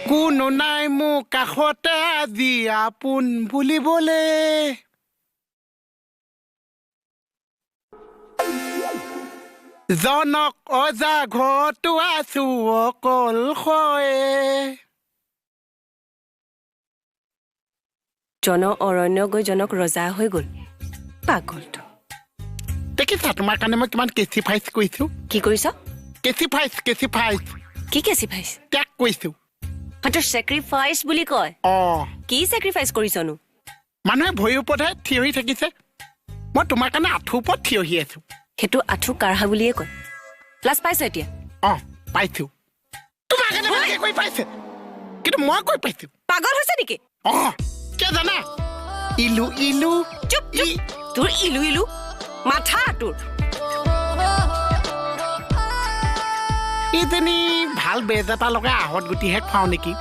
কোনো নাই মোৰ কাষতে আজি আপোন বুলিবলে। জনক অজা ঘৰতো আছো অকলশৰে। জন অৰণ্য গৈ জনক ৰজা হৈ গ'ল, পাগলটো। দেখিছা তোমাৰ কাৰণে মই কিমান কেচিফাইচ কৰিছো। কি কৰিছ? কেচিফাইচ, কেচিফাইচ। কি কেচিফাইচ? ত্যাগ কৰিছো। সেইটো চেক্ৰিফাইচ বুলি কয়। অ। কি চেক্ৰিফাইচ কৰিছনো? মানুহে ভৰিৰ ওপৰতহে থিয় হৈ থাকিছে, মই তোমাৰ কাৰণে আঁঠুৰ ওপৰত থিয় হৈ আছো। সেইটো আঁঠু কাঢ়া বুলিয়ে কয়। লাজ পাইছ এতিয়া? অ পাইছো। তোমাৰ কাৰণে বেলেগে কৈ পাইছে, কিন্তু মই কৈ পাইছো। পাগল হৈছে নেকি? অ কিয় জানা? ইলু ইলু। চুপ চুপ, তোৰ ইলু ইলু মাথা তোৰ। এইজনী ভাল বেজ এটা লগাই আহঁত গুটিহে খুৱাওঁ নেকি?